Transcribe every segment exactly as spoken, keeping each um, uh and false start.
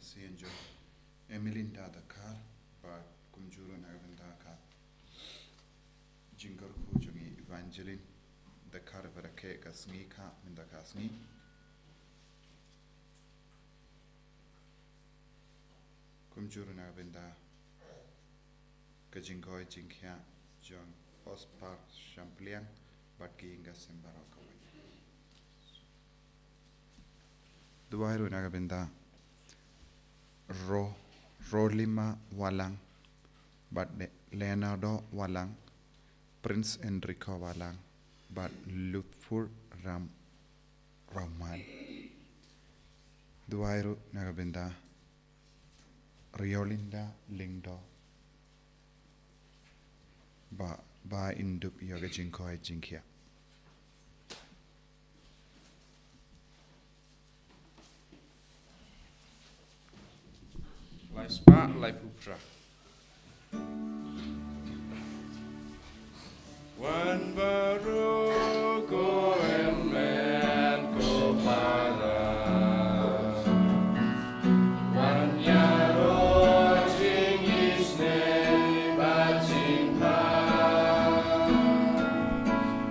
Sien jong Emelinda Dkhar, bad kumjuh ruh na ka bynta ka jingkyrkhu jong i Evangeline Dkhar, ba rakhe ka sngi ka mynta ka sngi. Kumjuh ruh na ka bynta ka jingkoit jingkhiah jong Oscar Shampliang bad ki ïing ka sem baroh kawei. Duwai ruh na ka bynta Ro, Rolima Walang, bad Le-, Leonardo Walang, Prince Enrico Walang, bad Lutfur Ram Rahman. Duwai ruh na ka bynta Riolinda Lyngdoh, ba, ba in dup ïa ka jingkoit jingkhiah. Lai spah, lai phew phra. Wan baroh ko hynmen ko para. Wan ïaroh jingisynei bad jingbha.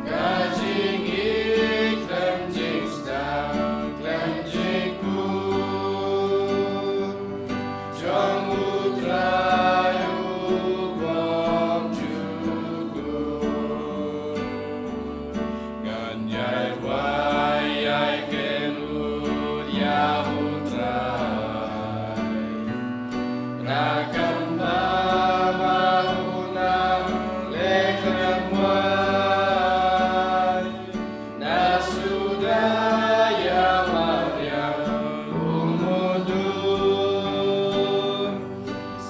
Ka jingïeit khlem jingstad khlem jingkut jong U Trai u bym jukut. Ngan ïai duwai ïai kynrut ïa U Trai. Na ka bynta ba u nang leh khlem wai. Na suda ïa mariang u mudur.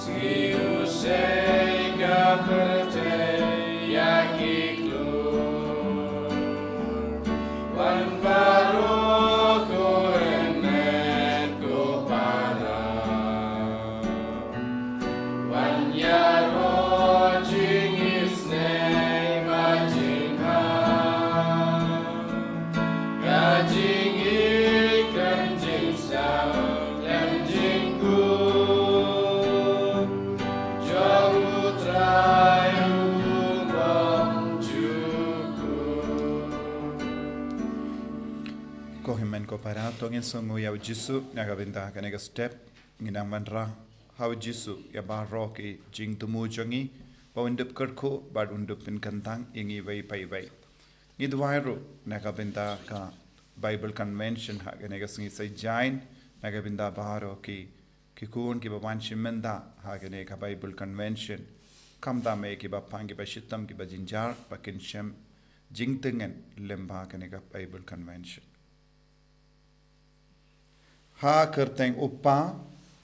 Sngewsih ka pyrthei ïa ki klur. Wan baroh ko hynmen ko para. Wan ïaroh jingisynei bad jingbha. Ka jingïeit khlem jingstad khlem jingkut jong U Trai u bym jukut. Ko hynmen ko para, to ngin sngew ïa U Jisu na ka bynta kane ka step. Ngin nang wanrah ha U Jisu ïa baroh ki jingthmu jong ngi, ba un dup kyrkhu bad un dup pynkyntang ïa ngi iwei pa iwei. Ngi duwai ruh na ka bynta ka Bible Convention ha kane ka sngi Saitjaiñ, na ka bynta baroh ki, ki khun kiba wan shim bynta ha kane ka Bible Convention. Khamtam eh kiba pang, kiba shitom, kiba jynjar, ba kin shem jingtngen lem bad kane ka Bible Convention. Ha ka kyrteng U Kpa,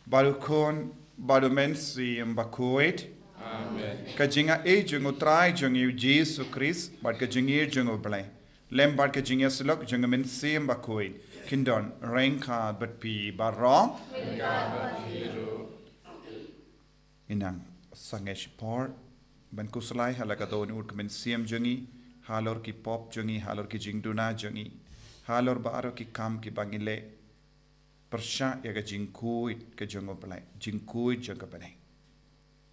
bad U Khun, bad U Mynsiem Bakhuid. Amen. Ka jingaiei jong U Trai jong ngi U Jisu Khrist, bad ka jingïeit jong U Blei, lem bad ka jingïasyllok jong U Mynsiem Bakhuid, kin don ryngkat bad phi baroh. Ryngkat bad phi ruh. Ngin nang sangeh shipor ban khuslai ha la ka dohnud ka mynsiem jong ngi, halor ki pop jong ngi, halor ki jingduna jong ngi, halor baroh ki kam kiba ngi leh pyrshah ïa ka jingkhuid ka jong U Blei, jingkhuid jong ka bneng.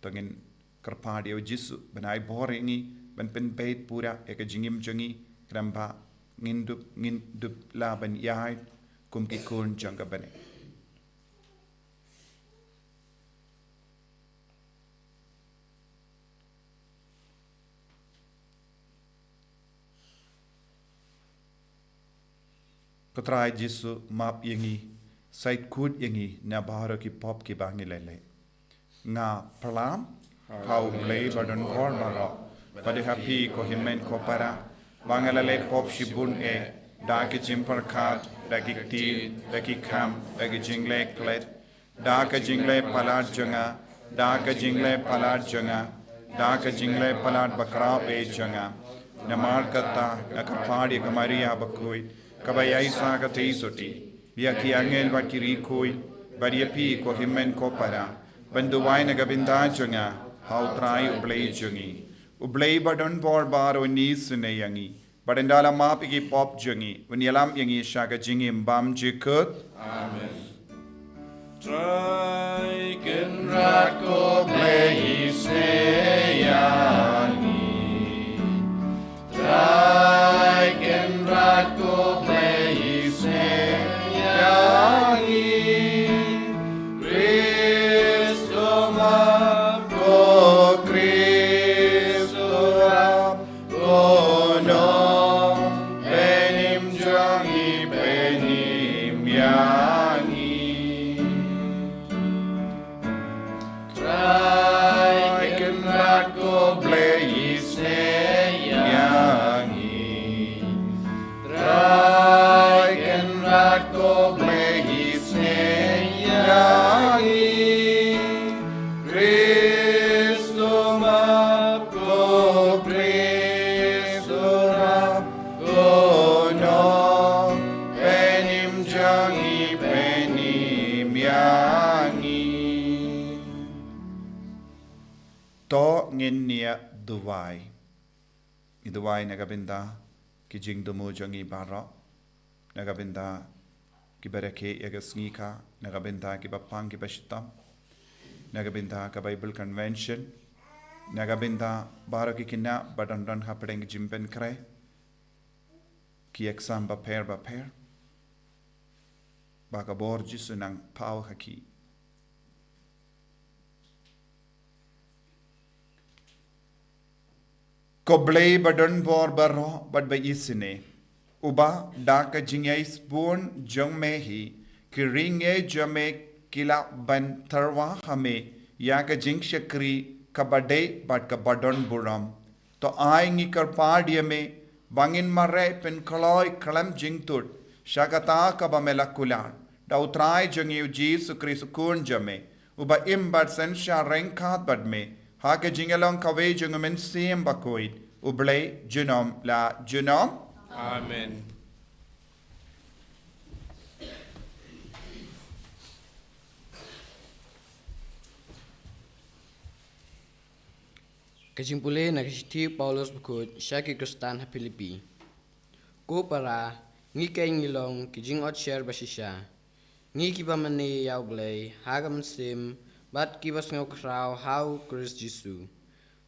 To ngin kyrpad ïa U Jisu ban ai bor ïa ngi, ban pynbeit pura ïa ka jingim jong ngi, khnang ba ngin dup, ngin dup lah ban ïaid kum ki khun jong ka bneng. Ko Trai Jisu, map ïa ngi, sait khuid ïa ngi na baroh ki pop kiba ngi la leh. Nga pyrshah ha U Blei ba don bor baroh, bad ha phi ko hynmen ko para, ba nga la leh pop shibun eh, da ki jingpyrkhat, da ki ktien, da ki kam, da ki jingleh klet, da ka jingleh palat jong nga, da ka jingleh palat jong nga, da ka jingleh palat bakhraw eh jong nga. Namar kata, nga kyrpad ïa ka Maria Bakhuid, kaba ïaishah katei sotti, ïa ki angel bad ki riewkhuid, bad ïa phi ko hynmen ko para, ban duwai na ka bynta jong nga ha U Trai U Blei jong ngi. U Blei ba don bor baroh un isynei ïa ngi, bad ynda la map ïa ki pop jong ngi, un ïalam ïa ngi sha ka jingim bymjukut. Amen. Trai Kynrad ko Blei isnei ïa ngi. Trai Kynrad ko Blei isnei ïa ngi. Khrist u map, ko Khrist u rap, ko nongpynim jong ngi, pynim ïa ngi. Trai Kynrad ko Blei isnei ïa ngi. Trai Kynrad ko Blei isnei ïa ngi. Khrist u map, ko Khrist u rap, ko nongpynim jong ngi, pynim ïa ngi. To ngin ïa duwai. Ngi duwai na ka bynta ki jingthmu jong ngi baroh, na ka bynta kiba rakhe ïa ka sngi ka, na ka bynta kiba pang kiba shitom, na ka bynta ka Bible Convention, na ka bynta baroh ki khynnah ba don don hapdeng ki jingpynkhreh, ki exam bapher bapher, ba ka bor Jisu nang paw ha ki. Ko Blei ba don bor baroh bad ba isnei, uba da ka jingïaisbun jong me hi ki ri ngi jong me ki lah ban tyrwa ha me ïa ka jingshakri kaba dei bad kaba don burom. To ai ngi kyrpad ïa me ba ngin mareh pynkloi khlem jingtut sha kata kaba me la kular da u Trai jong ngi u Jisu Khrist u Khun jong me, uba im bad synshar ryngkat bad me ha ka jingïalong kawei jong u Mynsiem Bakhuid, U Blei junom la junom. Amen. Ka jingpule na ka shithi u Paulus bakhuid sha ki Khristan ha Philippi. Ko para, ngi keiñ ngi long ki jingotshare ba shisha. Ngi kiba mane ïa U Blei ha ka mynsiem, bad kiba sngew khraw ha U Khrist Jisu,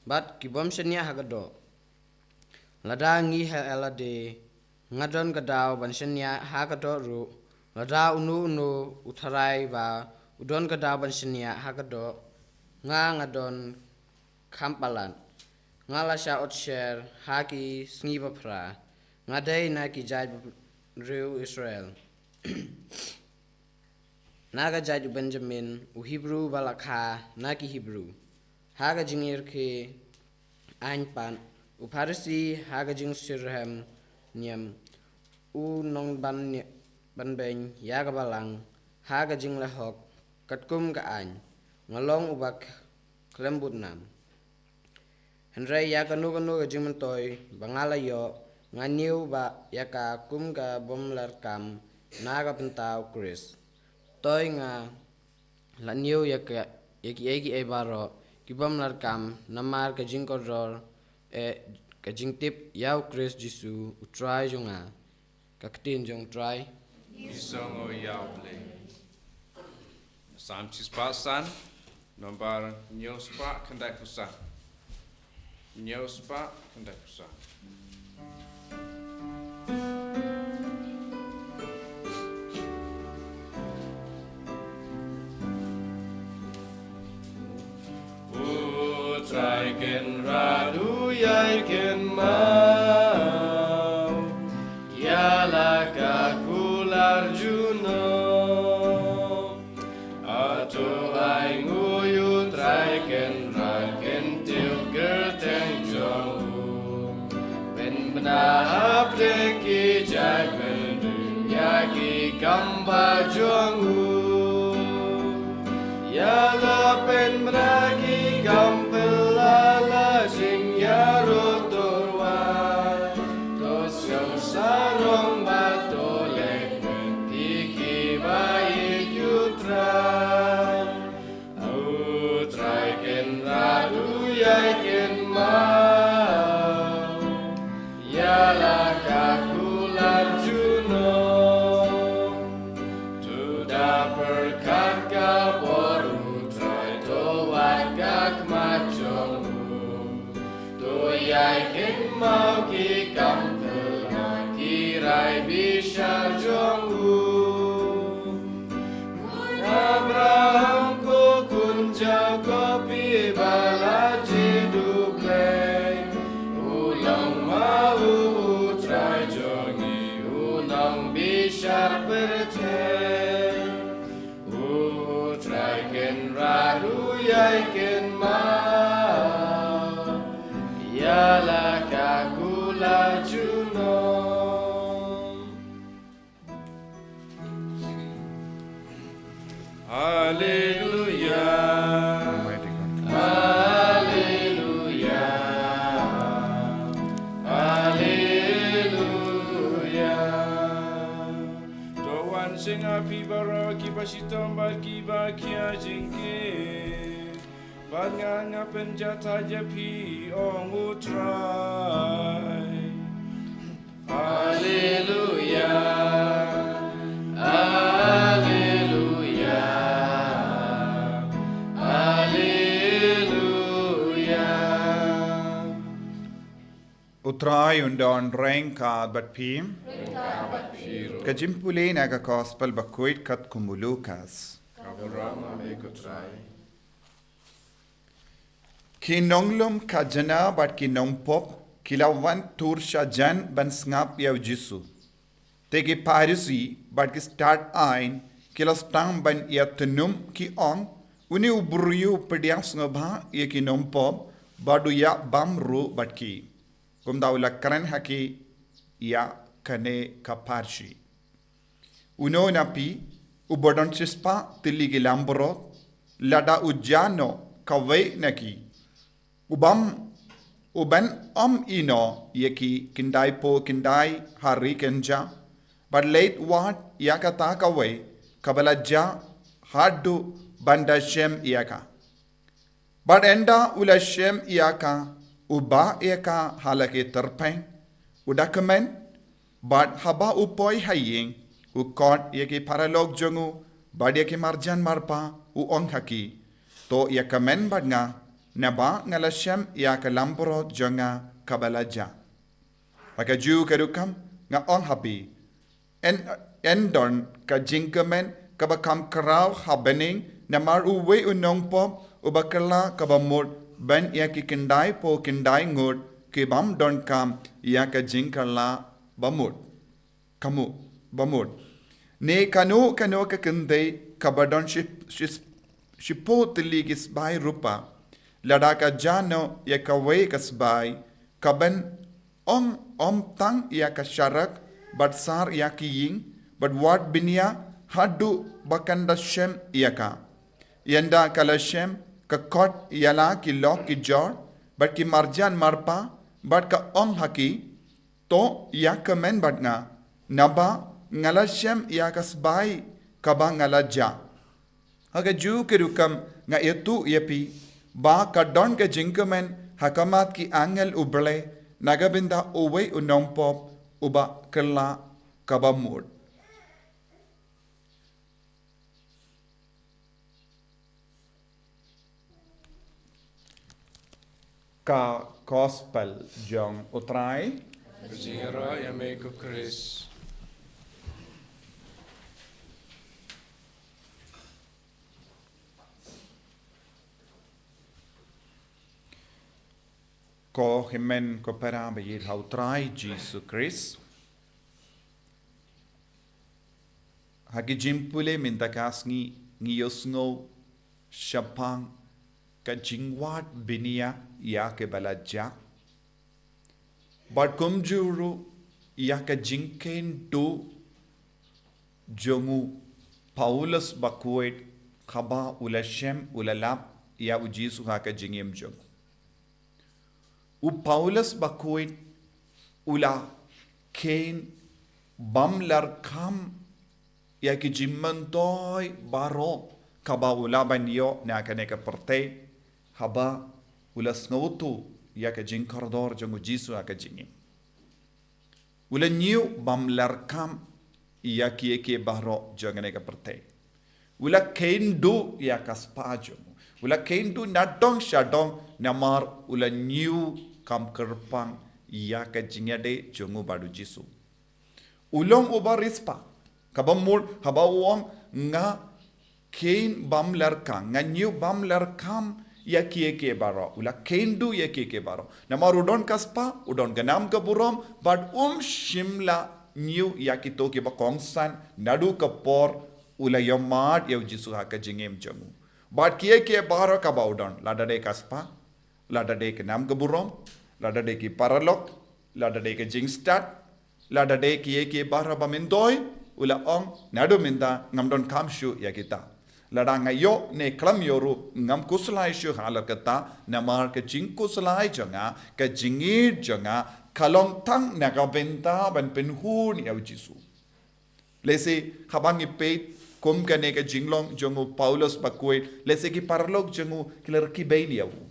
bad ki bym shaniah ha ka doh. Lada ngi ha lade nga don ka daw ban shaniah ha ka doh ruh, lada uno uno u tharai ba u don ka daw ban shaniah ha ka doh, nga nga don kham palat. Nga la shah otshare ha ki sngi baphra. Nga dei na ki jait briew Israel, na ka jait u Benjamin, u Hebru ba la kha na ki Hebru ha ka jingïarkhie aiñ pat, u Pharisi ha ka jingshitrhem niam, u nongban ni-, ban beiñ ïa ka balang ha ka jinglehok katkum ka aiñ. Nga long uba khlem bud nam. Hynrei ïa kano kano ka jingmyntoi ba nga la ïoh, nga ñiew ba ïa ka kum ka bym larkam na ka bynta U Khrist. Toi nga la ñiew ïa ka, ïa kiei kiei baroh ki bym larkam namar ka jingkordor, eh, ka jingtip ïa U Khrist Jisu U Trai jong nga. Ka ktien jong U Trai. Ngi sngew ïa U Blei. Salm shispah san, nombar hynñiew spah khyndai phew san. Hynñiew spah khyndai phew san. U Trai Kynrad u ïai kynmaw ïa la ka kular junom. Hato ai nguh ïa U Trai Kynrad, kyntiew kyrteng jong u. Pynbna hapdeng ki jaitbynriew ïa ki kam ba jong u. Ïa la pynbna ki kam phylla, la jingïaroh tyrwa. To sngewsih sarong bad to leh ïa kiba ïeit ïa U Trai. U Trai Kynrad u ïai kynmaw ïa la ka kular junom. To da pyrkhat ka Kin mawki kam pynlong ki rai bishar jong u. Khun Abraham ko khun Jakob i ba la jied u Blei. U long ma u U Trai jong ngi u nongbishar pyrthei. U Trai Kynrad u ïai kynmaw ïa la ka kular junom. Haleluya. Haleluya. Haleluya. To wan sngewbha phi baroh kiba shitom bad kiba khia jingkit. Bad nga nga pynjah ïa phi, ong U Trai. Haleluya. Haleluya. Haleluya. U Trai un don ryngkat bad phi. Ka jingpule na ka Gospel bakhuid katkum u Lukas. Ka burom ïa me ko Trai. Ki nonglum khajna bad ki nongpop ki la wan tur shajan ban sngap ïa u Jisu. Te ki Pharisi bad ki stad aiñ ki la sdang ban ïatynum, ki ong, une u briew u pdiang sngewbha ïa ki nongpop bad u ïa bam ruh bad ki. Kumta u la kren ha ki ïa kane ka parshi. Uno na phi uba don shispah tylli ki lampyrot, lada u jah noh kawei na ki, u bam, u ban ym ïehnoh ïa ki khyndai phew khyndai ha ri kynjah, bad leit wad ïa kata kawei kaba la jah haduh ban da shem ïa ka? Bad ynda u la shem ïa ka, u bah ïa ka ha la ki tyrpeng, u da kmen, bad haba u poi ha ïing, u khot ïa ki paralok jong u bad ïa ki marjan marpa, u ong ha ki, to ïa kmen bad nga, naba nga la shem ïa ka lampyrot jong nga kaba la jah. Ha kajuh ka rukom nga ong ha phi, yn, yn don ka jingkmen kaba kham khraw ha bneng namar uwei u nongpop uba kylla kaba mut ban ïa ki khyndai phew khyndai ngut ki bym donkam ïa ka jingkylla ba mut. Ka mut, ba mut. Ne kano kano ka kynthei kaba don shi, shi, shiphew tylli ki sbai rupa, lada ka jah noh ïa kawei ka sbai, ka ban ym, ym tang ïa ka sharak, bad sar ïa ki ïing, bad wad bniah haduh ba kan da shem ïa ka. Ynda ka la shem, ka khot ïa la ki lok ki jor bad ki marjan marpa, bad ka ong ha ki, to ïa kmen bad nga, naba nga la shem ïa ka sbai kaba nga la jah. Ha kajuh ka rukom nga ïathuh ïa phi, ba ka don ka jingkmen ha khmat ki angel U Blei na ka bynta uwei u nongpop uba kylla kaba mut. Ka Gospel jong U Trai. Ka jingïaroh ïa me ko Khrist. Ko hynmen ko para ba ïeit ha U Trai Jisu Khrist. Ha ki jingpule mynta ka sngi ngi ïohsngew shaphang ka jingwad bniah ïa kiba la jah. Bad kumjuh ruh ïa ka jingkynduh jong u Paulus bakhuid haba u la shem, u la lap ïa u Jisu ha ka jingim jong u. U Paulus bakhuid u la kheiñ bymlarkham ïa ki jingmyntoi baroh kaba u la ban ïoh na kane ka pyrthei, haba u la sngewthuh ïa ka jingkordor jong u Jisu ha ka jingim. U la ñiew bymlarkham ïa kiei kiei baroh jong kane ka pyrthei. U la kheiñ duh ïa ka spah jong u. U la kheiñ duh nadong shadong namar u la ñiew kham kyrpang ïa ka jingïadei jong u bad u Jisu. U long uba riewspah. Kaba mut, haba u ong nga khein bymlerkam, nga ñiew bymlerkam ïa kiei kiei baroh. U la khein duh ïa kiei kiei baroh. Namar u don ka spah, u don ka nam ka burom, bad um shym la ñiew ïa kito kiba kongsan, naduh ka por u la ïohmad ïa u Jisu ha ka jingim jong u. Bad kiei kiei baroh kaba u don, lada dei ka spah, lada dei ka nam ka burom, lada dei ki paralok, lada dei ka jingstad, lada dei kiei kiei baroh ba myntoi, u la ong, naduh mynta ngam donkam shuh ïa kita. Lada nga ïoh ne khlem ïoh ruh ngam khuslai shuh halor kata, namar ka jingkhuslai jong nga, ka jingïeit jong nga, ka long tang na ka bynta ban pynhun ïa u Jisu. Lehse haba ngi peit kum kane ka jinglong jong u Paulus bakhuid, lehse ki paralok jong u ki la rkhie beiñ ïa u.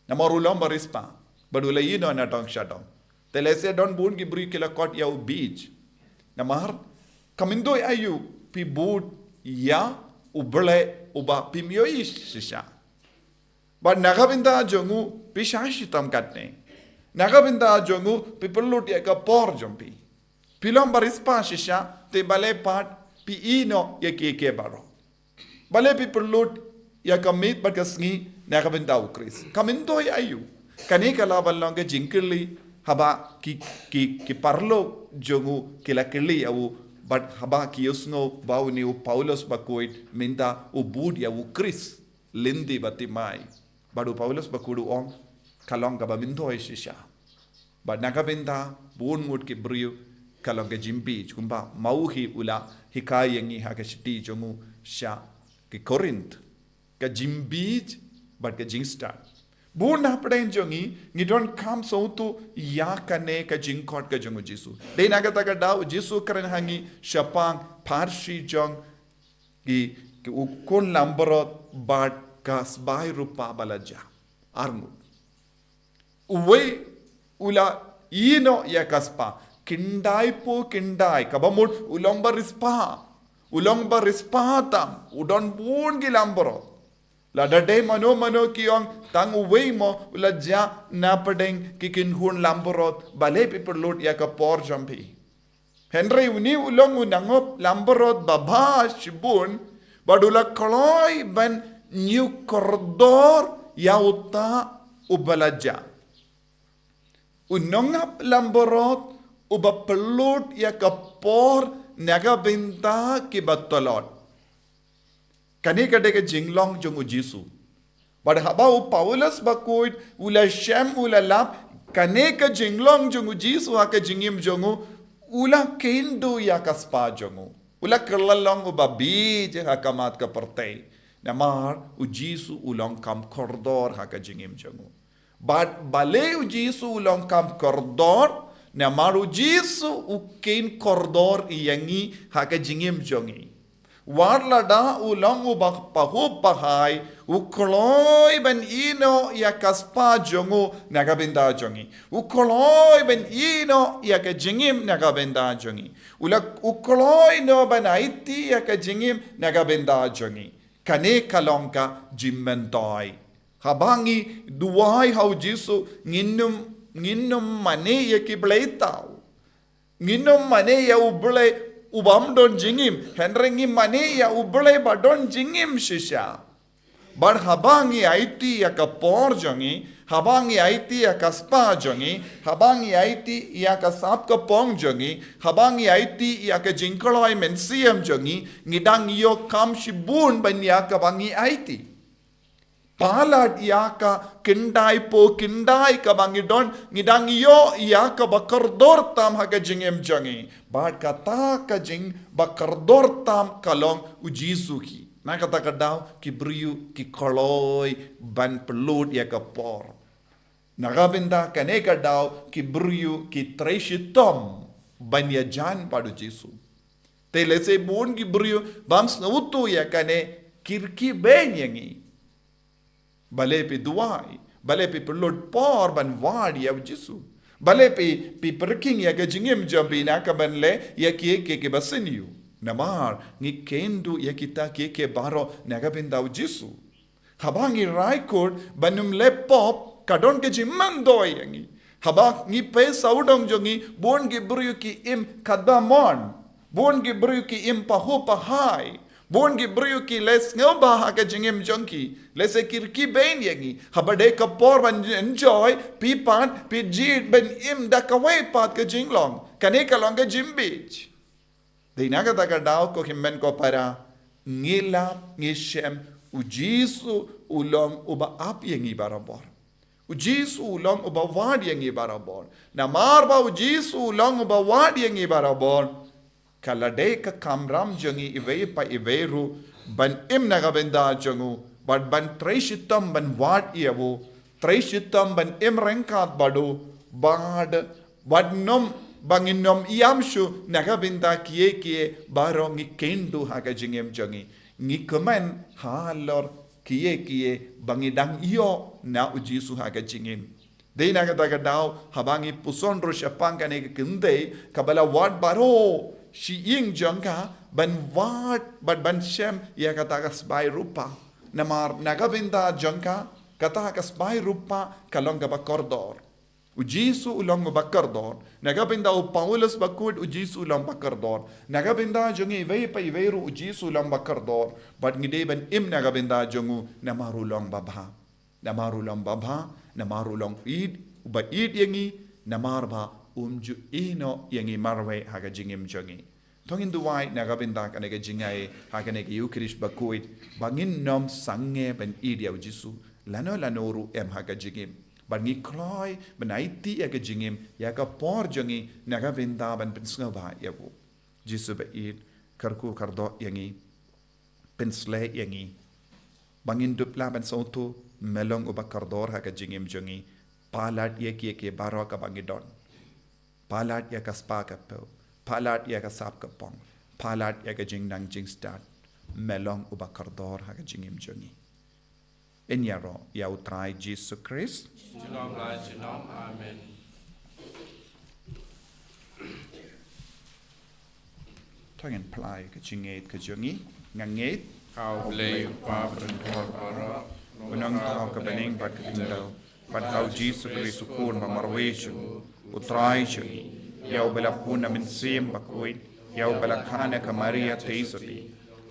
Namar u long ba riewspah, bad u la ïehnoh na dong sha dong. Te lehse don bun ki briew ki la khot ïa u Beach. Namar, kam myntoi aïu phi bud ïa U Blei uba phim ïohi shisha. Bad na ka bynta jong u phi shah shitom katne. Na ka bynta jong u phi pynlut ïa ka por jong phi. Phi long ba riewspah shisha, te balei pat phi ïehnoh ïa kiei kiei baroh. Balei phi pynlut ïa ka miet bad ka sngi na ka bynta u Khrist. Kam myntoi aïu. Kane ka lah ban long ka jingkylli haba ki, ki, ki paralok jong u ki la kylli ïa u, bad haba ki ïohsngew ba une u Paulus bakhuid mynta u bud ïa u Khrist lynti bad thymmai. Bad u Paulus bakhuid u ong, ka long kaba myntoi shisha. Bad na ka bynta bun ngut ki briew ka long ka jingbieit, kumba Mawhei u la hikai ïa ngi ha ka shithi jong u sha ki Korinth. Ka jingbieit bad ka jingstad. Bun na pdeng jong ngi, ngi donkam sngewthuh ïa kane ka jingkhot ka jong u Jisu. Dei na kata ka daw u Jisu kren ha ngi shaphang pharshi jong ki, ki u khun langbrot bad ka sbai rupa ba la jia. Arngut. Uwei u la ïehnoh ïa ka spah. Khyndai phew khyndai, kaba mut u long ba riewspah. U long ba riewspah tam, u don bun ki langbrot. Lada dei mano mano ki ong tang uwei mo u la jia na pdeng ki kynhun langbrot, balei phi pynlut ïa ka por jong phi. Hynrei une u long u nongap langbrot babha shibun, bad u la kloi ban ñiew kordor ïa uta uba la jia. U nongap langbrot uba pynlut ïa ka por na ka bynta kiba tlot. Kane ka dei ka jinglong jong u Jisu. Bad haba u Paulus bakhuid u la shem u la lap, kane ka jinglong jong u Jisu ha ka jingim jong u, u la kynduh ïa ka spah jong u. U la kylla long uba bieit ha khmat ka pyrthei. Namar u Jisu u long kam kordor ha ka jingim jong u. Bad balei u Jisu u long kam kordor, namar u Jisu u kheiñ kordor ïa ngi ha ka jingim jong ngi. Wat lada u long uba pahuh pahai, u kloi ban ïehnoh ïa ka spah jong u na ka bynta jong ngi. U kloi ban ïehnoh ïa ka jingim na ka bynta jong ngi. U la, u kloi noh ban aiti ïa ka jingim na ka bynta jong ngi. Kane ka long ka jingmyntoi. Haba ngi duwai ha u Jisu, ngin ym, ngin ym mane ïa ki blei thaw. Ngin ym mane ïa u Blei uba ym don jingim, hynrei ngi mane ïa u Blei ba don jingim shisha. Bad haba ngi aiti ïa ka por jong ngi, haba ngi aiti ïa ka spah jong ngi, haba ngi aiti ïa ka sap ka pong jong ngi, haba ngi aiti ïa ka jingkloi mynsiem jong ngi, ngi dang ïoh kam shibun ban ïa kaba ngi aiti. Palat ïa ka khyndai phew khyndai kaba ngi don, ngi dang ïoh ïa kaba kordor tam ha ka jingim jong ngi. Bad kata ka jingba kordor tam ka long u Jisu hi. Na kata ka daw ki briew ki kloi ban pynlut ïa ka por. Na ka bynta kane ka daw ki briew ki trei shitom ban ïajan bad u Jisu. Te lehse bun ki briew bym sngewthuh ïa kane, ki rkhie beiñ ïa ngi. Balei phi duwai, balei phi pynlut por ban wad ïa u Jisu. Balei phi, phi pyrkhing ïa ka jingim jong phi na ka ban leh ïa kiei kiei kiba sniew. Namar ngi kynduh ïa kita kiei kiei baroh na ka bynta u Jisu. Haba ngi rai kut ban ym leh pop, ka don ka jingmyntoi ïa ngi. Haba ngi peit sawdong jong ngi, bun ki briew ki im katba mon. Bun ki briew ki im pahuh pahai. Bun ki briew ki leh sngewbha ha ka jingim jong ki. Lehse ki rkhie bein ïa ngi. Haba dei ka por ban enjoy, phi pat phi jied ban im da kawei pat ka jinglong. Kane ka long ka jingbit. Dei na kata ka daw, ko hynmen ko para, ngi lap, ngi shem, U Jisu u long uba ap ïa ngi barabor. U Jisu u long uba wad ïa ngi barabor. Namar ba U Jisu u long uba wad ïa ngi barabor, ka la dei ka kamram jong ngi iwei pa iwei ruh ban im na ka bynta jong u, bad ban trei shitom ban wad ïa u, trei shitom ban im ryngkat bad u, bad wat nym, ba ngin nym ïam shuh na ka bynta kiei kiei baroh ngi kynduh ha ka jingim jong ngi. Ngi kmen halor kiei kiei ba ngi dang ïoh na U Jisu ha ka jingim. Dei na kata ka daw, haba ngi puson ruh shaphang kane ka kynthei kaba la wad baroh shi ïing jong ka, ban wad bad ban shem ïa kata ka sbai rupa. Namar na ka bynta jong ka, kata ka sbai rupa ka long kaba kordor. U Jisu u long uba kordor. Na ka bynta u Paulus bakhuid, U Jisu u long ba kordor. Na ka bynta jong ngi iwei pa iwei ruh, U Jisu u long ba kordor. Bad ngi dei ban im na ka bynta jong u, namar u long babha. Namar u long babha, namar u long ïeit, uba ïeit ïa ngi, namar ba um ju ïehnoh ïa ngi marwei ha ka jingim jong ngi. To ngin duwai na ka bynta kane ka jingai ha kane ka Ïukharist bakhuid, ba ngin nym sangeh ban ïeit ïa U Jisu lano lano ruh em ha ka jingim. Bad ngi kloi ban aiti ïa ka jingim, ïa ka por jong ngi na ka bynta ban pynsngewbha ïa u. Jisu ba ïeit, kyrkhu kyrdoh ïa ngi, pynshlei ïa ngi. Ba ngin dup lah ban sngewthuh, me long uba kordor ha ka jingim jong ngi. Palat ïa kiei kiei baroh kaba ngi don. Palat ïa ka spah ka phew. Palat ïa ka sap ka pong. Palat ïa ka jingnang jingstad. Me long uba kordor ha ka jingim jong ngi. Yn ïaroh ïa U Trai Jisu Khrist. Junom la junom. Amen. To ngin phla ïa ka jingngeit ka jong ngi, nga ngeit ha U Blei U Kpa badonbor baroh, U Nongthaw ka bneng bad ka khyndew, bad ha U Jisu Khrist U Khun ba marwei jong u, U Trai jong ngi, ïa uba la bun na Mynsiem Bakhuid, ïa uba la kha na ka Maria Theisotti,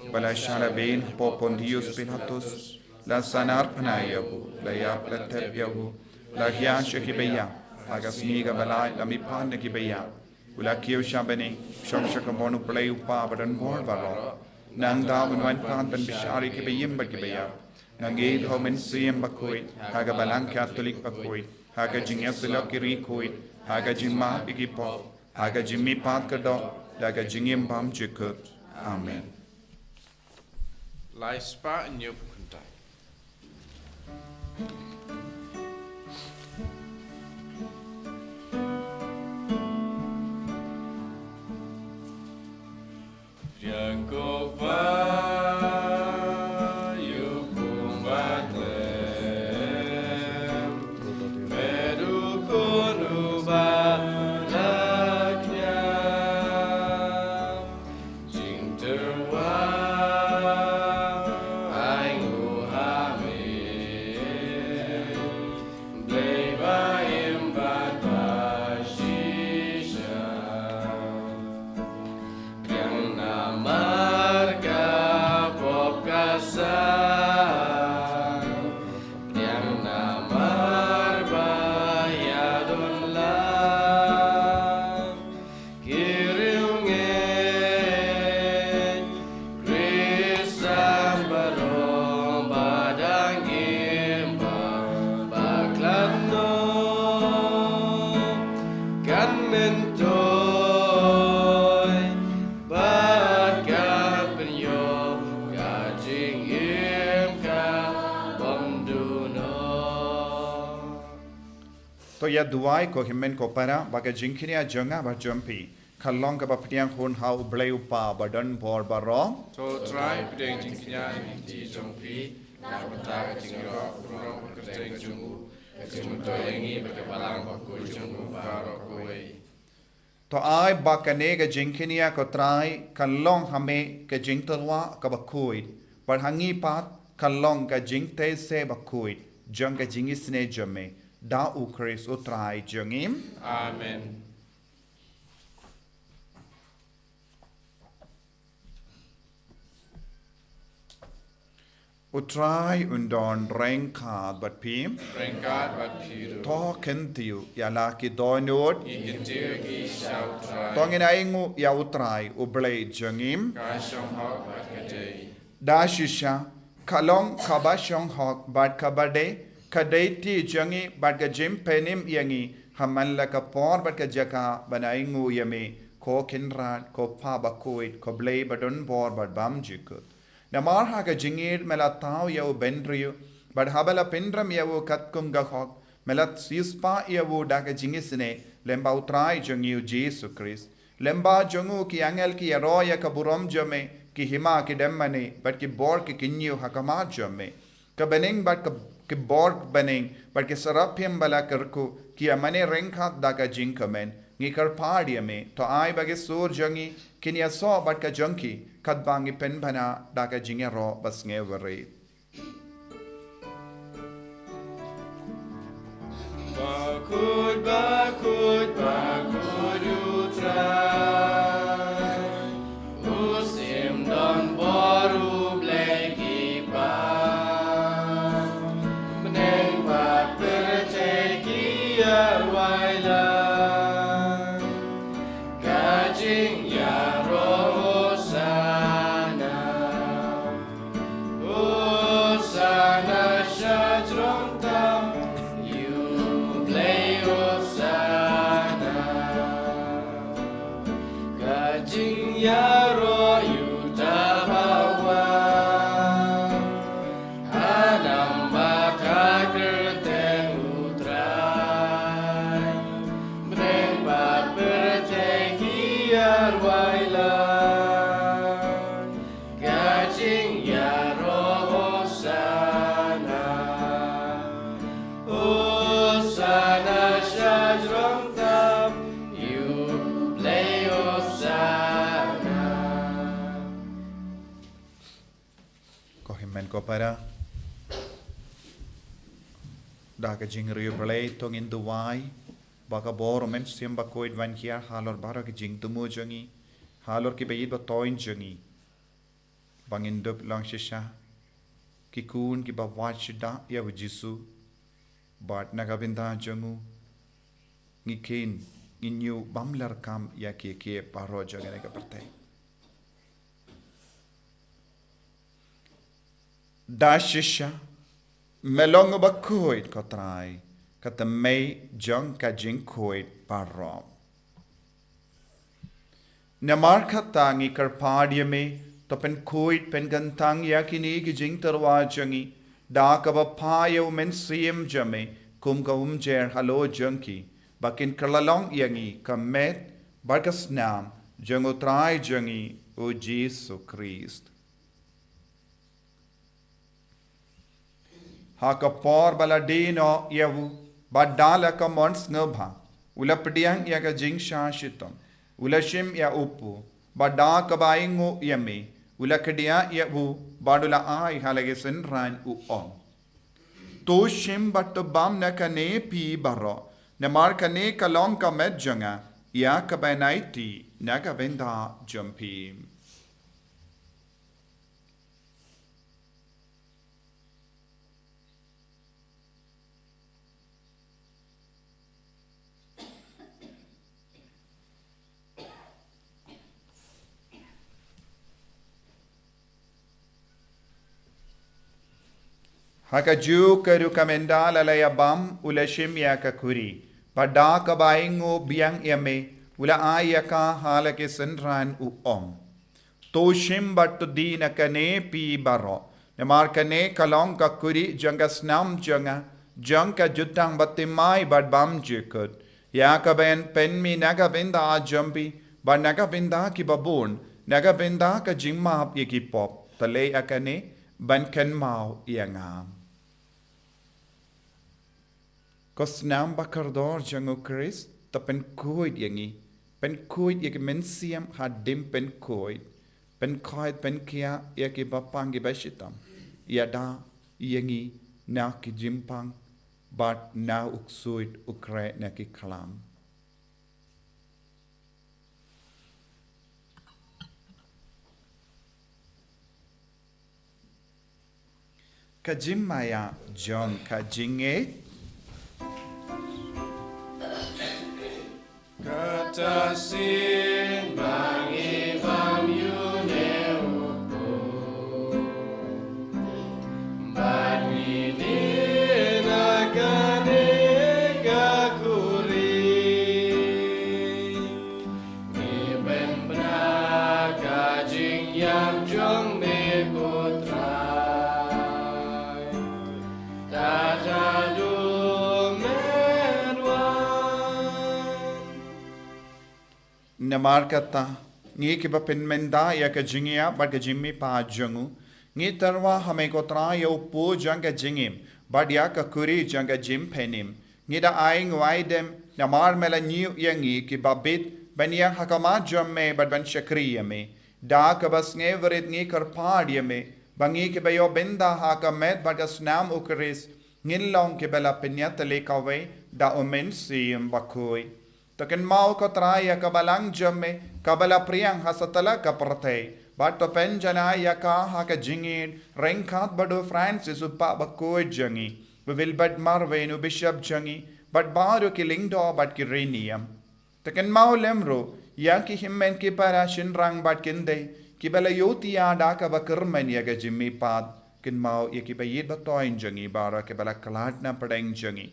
uba la shah lehbeiñ hapoh Pontius Pilatus, la sahnarphna ïa u, la ïap la tep ïa u, la hiar sha kiba ïap, ha ka sngi kaba lai la mihpat na kiba ïap, u la kiew sha bneng, u shong sha ka mon U Blei U Kpa badonbor baroh. Nangta un wan pat ban bishar ïa kiba im bad kiba ïap. Nga ngeit ha U Mynsiem Bakhuid, ha ka Balang Katholik bakhuid, ha ka jingïasyllok ki riewkhuid, ha ka jingmap ïa ki pop, ha ka jingmihpat ka doh, da ka jingim bymjukut. Amen. Lai spah hynñiew phew khyndai. Ki riewngeit Khristan baroh ba dang im bad ba khlad noh, kan myntoi bad kan pynïoh ka jingim ka bymduh noh. To ïa duwai ko hynmen ko para, ba ka jingkñia jong nga bad jong phi kan long kaba pdiang hun ha U Blei U Kpa badonbor baroh. To Trai, pdiang jingkñia ha ka jingim jong phi, na ka bynta ka jingïaroh, ka burom bad ka kyrteng jong u, ka jingmyntoi ïa ngi bad ka Balang bakhuid jong u baroh kawei. To ai ba kane ka jingkñia ko Trai kan long ha me ka jingtyrwa kaba khuid, bad ha ngi pat kan long ka jingtei seh bakhuid jong ka jingisynei jong me. Da u Khrist u Trai jong ngi. Amen. U Trai un don ryngkat bad phi. Ryngkat bad phi ruh. To kyntiew ïa la ki dohnud. Ngi kyntiew ïa ki sha u Trai. To ngin ainguh ïa u Trai u Blei jong ngi. Ka shong hok bad ka dei. Da shisha, ka long kaba shong hok bad kaba dei, ka dei ti jong ngi bad ka jingpynim ïa ngi, ha man la ka por bad ka jaka ban ainguh ïa me, ko Kynrad, ko Pa bakhuid, ko Blei badonbor bad bymjukut. Namar ha ka jingïeit me la thaw ïa u bynriew, bad haba la pynrem ïa u katkum ka hok, me la siewspah ïa u da ka jingisynei, lem bad u Trai jong ngi u Jisu Khrist. Lem bad jong u ki angel ki ïaroh ïa ka burom jong me, ki hima ki dem mane, bad ki bor ki kyñiew ha khmat jong me. Ka bneng bad ka, ki bor bneng, bad ki saraphim ba la kyrkhu, ki ïa mane ryngkat da ka jingkmen. Ngi kyrpad ïa me, to ai ba ki sur jong ngi, kin ïasoh bad ka jong ki, katba ngi pynbna da ka jingïaroh basngewrit. Bakhuid, bakhuid, bakhuid u Trai. U sim don bor u Blei ki ba. Bneng bad pyrthei ki ïa wai la. Ka jingïaroh Hosana. Hosana sha jrong tam, ïa u Blei Hosana. Ka jingïaroh ïa uta ba wan. Ha namar ka kyrteng u Trai. Bneng bad pyrthei ki ïa wai la. Ka jingïaroh Hosana. Hosana sha jrong tam, ïa u Blei Hosana. Ko hynmen ko para. Da ka jingriewblei to ngin duwai ba ka bor u Mynsiem Bakhuid un wan hiar halor baroh ki jingthmu jong ngi, halor ki ba ïeit ba thoiñ jong ngi. Ba ngin dup long shisha ki khun ki ba wad shuh da ïa u Jisu. Bad na ka bynta jong u ngi khein, ngin ïoh bam lyrkam ïa ki, ki baroh jong ngi na ka pyrthei. Da shisha, me long u bakhuid ko Trai, ka thymmei jong ka jingkhuid baroh. Namar kata ngi kyrpad ïa me, to pynkhuid pynkyntang ïa kine ki jingtyrwa jong ngi, da kaba phah ïa u Mynsiem jong me, kum ka umjer halor jong ki, ba kin kylla long ïa ngi ka met, bad ka snam, jong u Trai jong ngi, u Jisu Khrist. Ha ka por ba la die noh ïa u, bad da la ka mon sngewbha, u la pdiang ïa ka jingshah shitom, u la shim ïa u kpu, bad da kaba ainguh ïa me, u la khie ïa u, bad u la ai ha la ki synran u ong. To shim bad to bam na kane phi baroh, namar kane ka long ka met jong nga, ïa kaban aiti, na ka bynta jong phi. Ha kajuh ka rukom ynda la ïa bam u la shim ïa ka khuri. Bad da kaba ainguh biang ïa me u la ai ïa ka ha la ki synran u ong. To shim bad to die na kane phi baroh. Namar kane ka long ka khuri jong ka snam jong nga, jong ka jutang bathymmai bad bymjukut. Ïa kaban pynmih na ka bynta jong phi, bad na ka bynta ki babun, na ka bynta ka jingmap ïa ki pop. To leh ïa kane, ban kynmaw ïa nga. Ko snam ba kordor jong u Khrist, to pynkhuid ïa ngi, pynkhuid ïa ki mynsiem hadien pynkhuid, pynkhuid pynkhiah ïa ki bapang ki bashitom, ïada ïa ngi na ki jingpang, bad na u ksuid u khreh na ki khlam. Ka jingmaïa jong ka jingngeit. Kata sien ba ngi bam ïa une u pud, bad ngi dih na kane ka khuri. Ngi bynta ka jingïap jong me ko Trai, tad haduh men wan. Namar kata, ngi kiba pynmynta ïa ka jingïap bad ka jingmihpat jong u, ngi tyrwa ha me ko Trai ïa u pud jong ka jingim bad ïa ka khuri jong ka jingpynim. Ngi da ai nguaidem namar me la ñiew ïa ngi kiba bit ban ïeng ha khmat jong me bad ban shakri ïa me. Da kaba sngewrit ngi kyrpad ïa me ba ngi kiba ïoh bynta ha ka met bad ka snam u Khrist ngin long kiba la pynïatylli kawei da u Mynsiem Bakhuid. To kynmaw ko Trai ïa ka balang jong me kaba la phriang ha satlak ka pyrthei, bad to pynjanai ïa ka ha ka jingïeit ryngkat bad u Francis u Pap bakhuid jong ngi, u Wilbert Marweiñ u Bishop jong ngi, bad baroh ki lyngdoh bad ki riewniam. To kynmaw lem ruh ïa ki hynmen ki para shynrang bad kynthei kiba la ïohthiah da kaba kyrmen ïa ka jingmihpat. Kynmaw ïa kiba ïeit ba thoiñ jong ngi baroh kiba la khlad na pdeng jong ngi.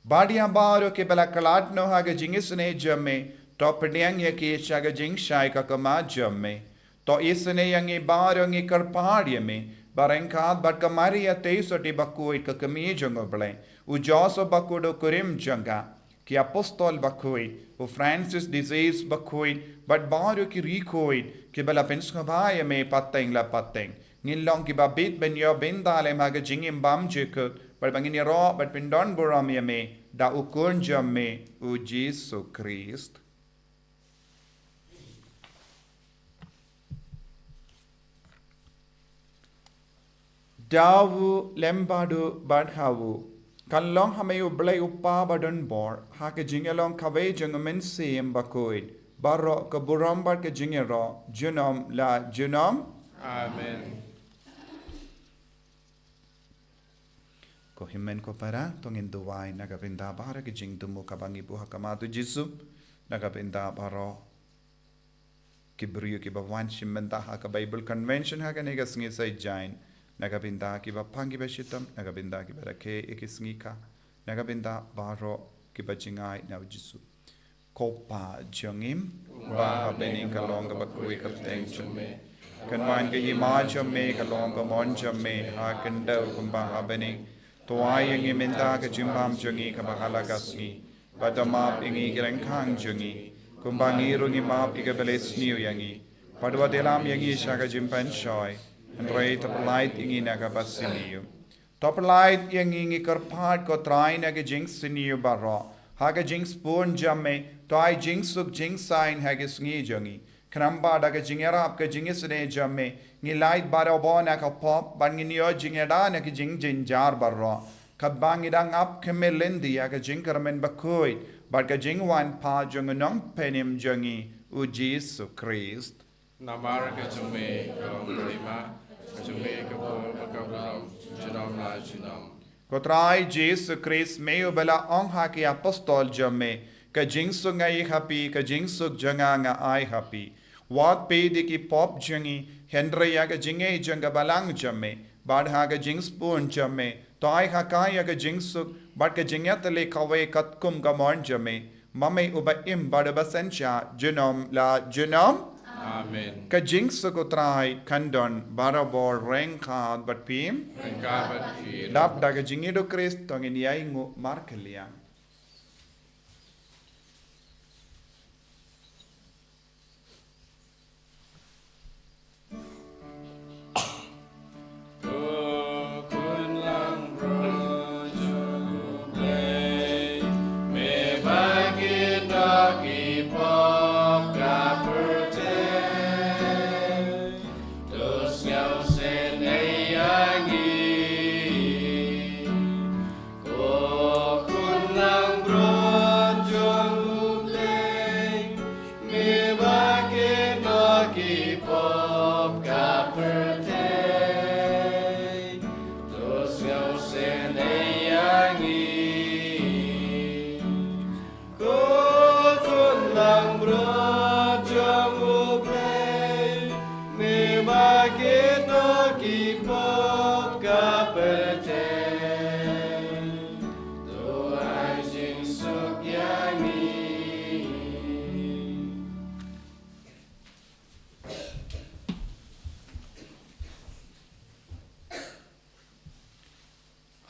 Bad ïa baroh kiba la khlad noh ha ka jingisynei jong me, to pdiang ïa ki sha ka jingshai khmat jong me. To isynei ïa ngi baroh, ngi kyrpad ïa me, ba ryngkat bad ka Maria Theisotti bakhuid ka kmie jong U Blei, u Joseph bakhuid u kurim jong ka, ki apostol bakhuid, u Francis de Sales bakhuid, bad baroh ki riewkhuid kiba la pynsngewbha ïa me pateng la pateng, ngin long kiba bit ban ïoh bynta lem ha ka jingim bymjukut, bad ba ngin ïaroh bad pyndonburom ïa me da u Khun jong me, u Jisu Khrist. Da u lem bad u bad ha u, kan long ha me U Blei U Kpa badonbor, ha ka jingïalong kawei jong U Mynsiem Bakhuid, baroh ka burom bad ka jingïaroh junom la junom. Amen. Ko hynmen ko para, to ngin duwai na ka bynta baroh ki jingthmu kaba ngi buh ha khmat u Jisu, na ka bynta baroh ki briew kiba wan shim bynta ha ka Bible Convention ha kane ka sngi Saitjaiñ, na ka bynta kiba pang kiba shitom, na ka bynta kiba rakhe ïa ki sngi ka, na ka bynta baroh kiba jngai na u Jisu. Ko Pa jong ngi ba ha bneng, ka long kaba khuid ka kyrteng jong me. Kan wan ka hima jong me, ka long ka mon jong me ha khyndew kumba ha bneng. To ai ïa ngi mynta ka jingbam jong ngi kaba ha la ka sngi. Bad to map ïa ngi ki ryngkang jong ngi, kumba ngi ruh ngi map ïa kiba la sniew ïa ngi. Bad wat ïalam ïa ngi sha ka jingpynshoi, hynrei to pyllait ïa ngi na kaba sniew. To pyllait ïa ngi, ngi kyrpad ko Trai, na ka jingsniew baroh, ha ka jingsbun jong me, to ai jingsuk jingsaiñ ha ka sngi jong ngi. Khnang ba da ka jingïarap ka jingisynei jong me, ngi lait barabor na ka pop, bad ngin ïoh jingïada na ka jingjynjar baroh. Katba ngi dang ap khmih lynti ïa ka jingkyrmen bakhuid bad ka jingwan pat jong u Nongpynim jong ngi, u Jisu Khrist. Namar ka jong me ka long ka hima, ka jong me ka bor bad ka burom, junom la junom. Ko Trai Jisu Khrist, me uba la ong ha ki apostol jong me, ka jingsuk nga ai ha phi, ka jingsuk jong nga nga ai ha phi. Wat peit ïa ki pop jong ngi, hynrei ïa ka jingngeit jong ka balang jong me, bad ha ka jingsbun jong me, to ai ha ka ïa ka jingsuk bad ka jingïatylli kawei katkum ka mon jong me, ma me uba im bad uba synshar junom la junom. Amen. Ka jingsuk u Trai kan don barabor ryngkat bad phi. Ryngkat bad phi. Dap da ka jingïeit u Khrist to ngin ïai nguh markylliang.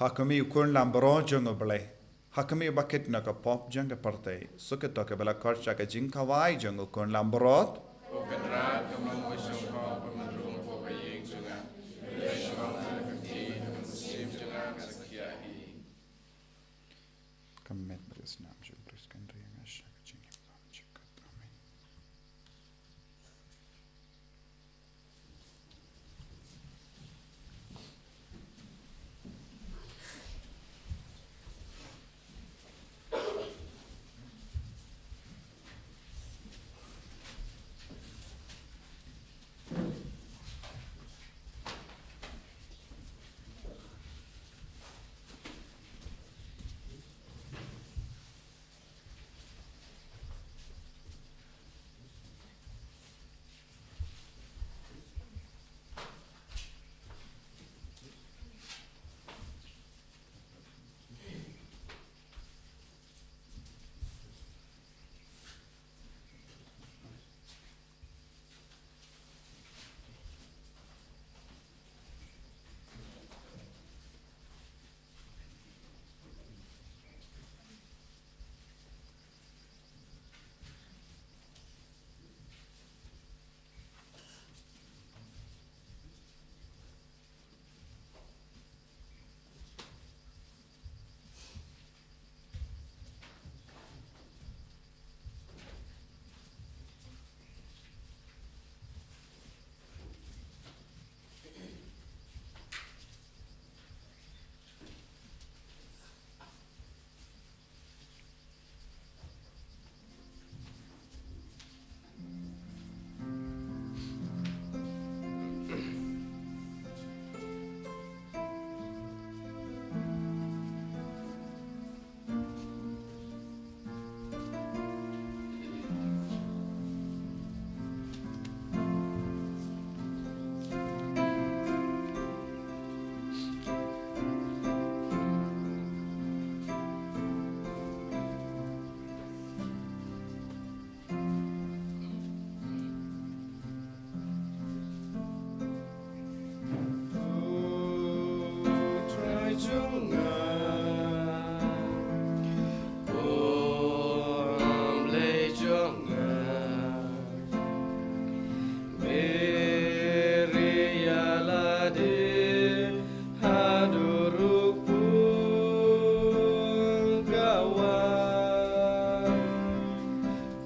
Ha khmih u Khun lambrot jong U Blei. Ha khmih ba kit na ka pop jong ka pyrthei. Suk ïa uto kiba la khot sha ka jingkhawai jong u Khun lambrot. Ko Kynrad, ka mong ba shong pop, ba myn rung pop ha ïing jong nga. Ba shong ha ka kti, ka mynsiem jong nga ka sa khia hi. Ka met bad ka snam jong U Khrist kan ri nga sha ka jingim. Amen.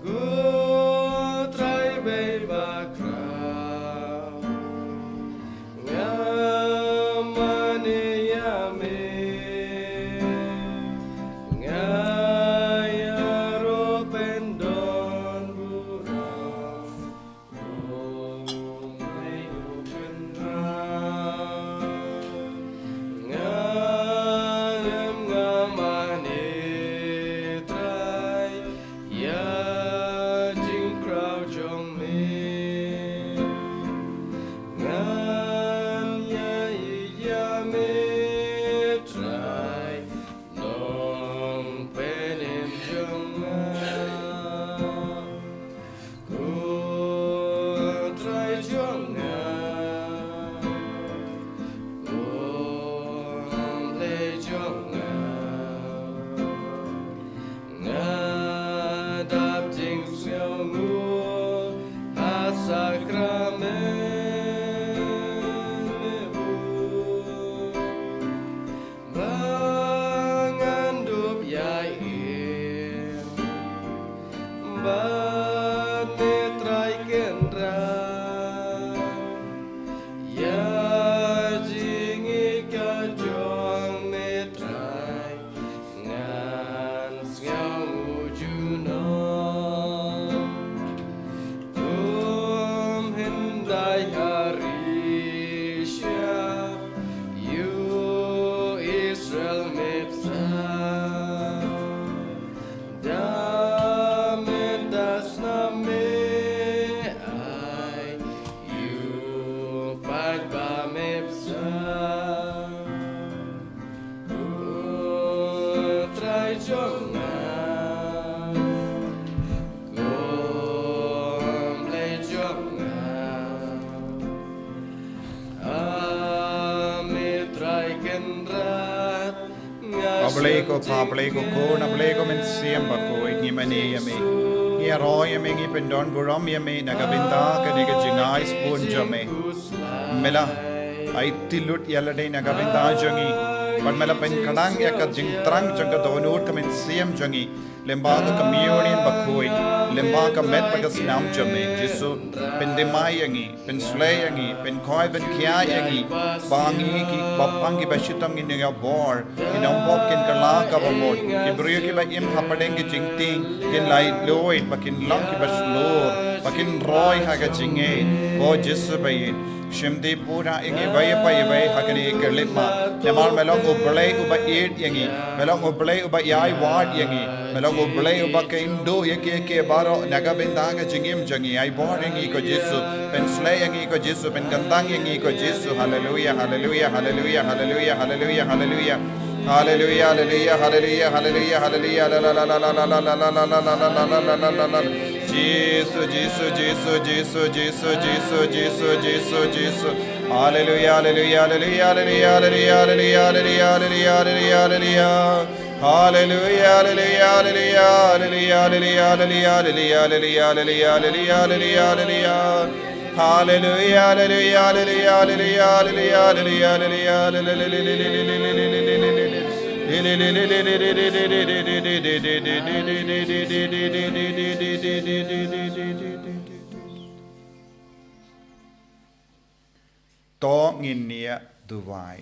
Ko Trai ba khraw, nga mane ïa me, nga ïaroh pyndon burom. Nga ngam, nga mane Trai ïa jingkhraw jong me. Ngan ïa ïa me Trai, Nongpynim jong nga. Ko Trai jong nga, ko Blei jong nga, nga dap jingsngewnguh ha sakramen me bun. Ba ngan dup ïa im bad me Trai Kynrad, ïa jingïeit ka jong me Trai ngan sngewnguh junom. Kum hyndai ha ri sha ïa u Israel me bsa. Da me das Blei ko Pa, Blei ko Khun, Blei ko Mynsiem Bakhuid, ngi mane ïa me. Ngi ïaroh ïa me, ngi pyndon burom ïa me na ka bynta kane ka jingai sbun jong me. Me la aiti lut ïa lade na ka bynta jong ngi. Bad me la pynkhlaiñ ïa ka jingthrang jong ka dohnud ka mynsiem jong ngi. Lyngba ka communion bakhuid, lyngba ka met bad ka snam jong me, Jisu, pynthymmai ïa ngi, pynsleh ïa ngi, pynkhoi pynkhia ïa ngi, ba ngi ki bapang kiba shitom ngin ïoh bor, ki nongbok kin kylla kaba mut, ki briew kiba im hapdeng ki jingtieng, kin lait luid, ba kin long kiba shlur, ba kin roi ha ka jingngeit, ko Jisu ba ïeit. Shim dih pura ïa ngi iwei pa iwei ha kane ka lipmat. Namar me long U Blei uba ïeit ïa ngi. Me long U Blei uba ïai wad ïa ngi. Me long U Blei uba kynduh ïa kiei kiei baroh na ka bynta ka jingim jong ngi. Ai bor ïa ngi ko Jisu. Pynsleh ïa ngi ko Jisu. Pynkyntang ïa ngi ko Jisu. Haleluya, haleluya, haleluya, haleluya, haleluya, haleluya. Haleluya, haleluya, haleluya, haleluya, haleluya. La, la, la, la, la, la, la, la, la, la, la, la, la, la, la, la, la, la. Jisu, Jisu, Jisu, Jisu, Jisu, Jisu, Jisu, Jisu. Haleluya, haleluya, haleluya, haleluya. Haleluya, haleluya, haleluya, haleluya. Haleluya, haleluya, haleluya, haleluya, haleluya, haleluya, haleluya, haleluya, haleluya, haleluya. Haleluya, haleluya, haleluya, haleluya, haleluya, haleluya, haleluya. To ngin ïa duwai.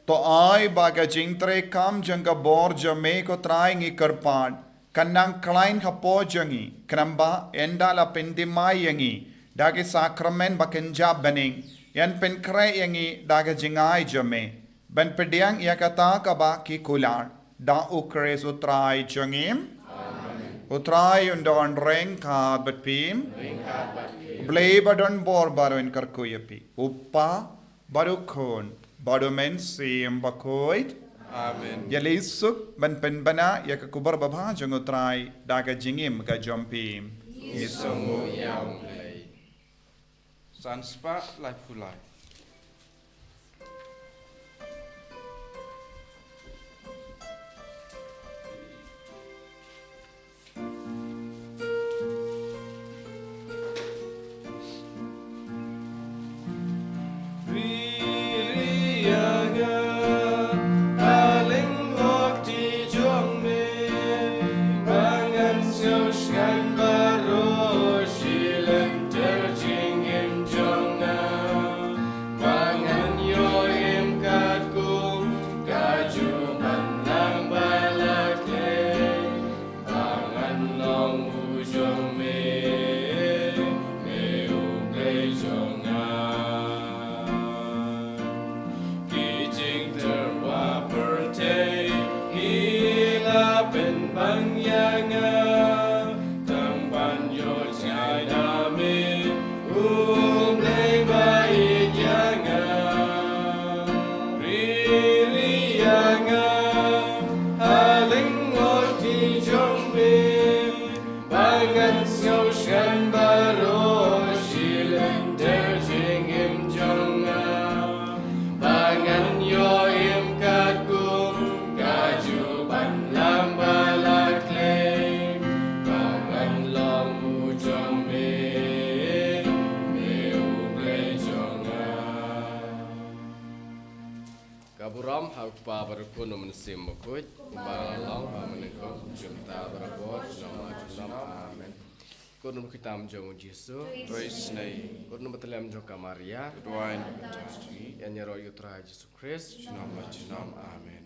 To ai ba ka jingtrei kam jong ka bor jong me ko Trai ngi kyrpad, kan nang khlaiñ hapoh jong ngi, khnang ba ynda la pynthymmai ïa ngi da ki sakramen ba kynja bneng, yn pynkhreh ïa ngi da ka jingai jong me, ban pdiang ïa kata kaba ki kular. Da U Khrist U Trai jong ngi. Amen. U Trai un don ryngkat bad phi. Ryngkat bad phi. U Blei ba don bor baroh un kyrkhu ïa phi. U Kpa, bad U Khun, bad U Mynsiem Bakhuid. Amen. Ïa leit suk ban pynbna ïa ka khubor babha jong U Trai da ka jingim ka jong phi. Ngi sngewbha ïa U Blei. San spah laiphew lai. Ba ngan long u jong me, me U Blei jong nga. Ki jingtyrwa pyrthei ki la pynbang ïa nga, tang ban ïoh jngai na me, U Blei ba ïeit ïa nga. Riri ïa nga ha lyngkhuh jong me, ba ngan sngew skhem baroh shi lynter jingim jong nga. Ba ngan ïoh im katkum ka jubab lam ba la khlei. Ba ngan long u jong me, me U Blei jong nga. Ka burom ha U Kpa bad U Khun bad U Mynsiem Bakhuid, kumba la long ha kaba nyngkong, mynta bad barabor, junom la junom. Amen. Ko num kitab jong U Jisu. To isynei. Ko num batlem jong ka Maria. To duwai na ka bynta jong ngi. Ïa ngi ïaroh ïa U Trai Jisu Khrist. Junom la junom. Amen.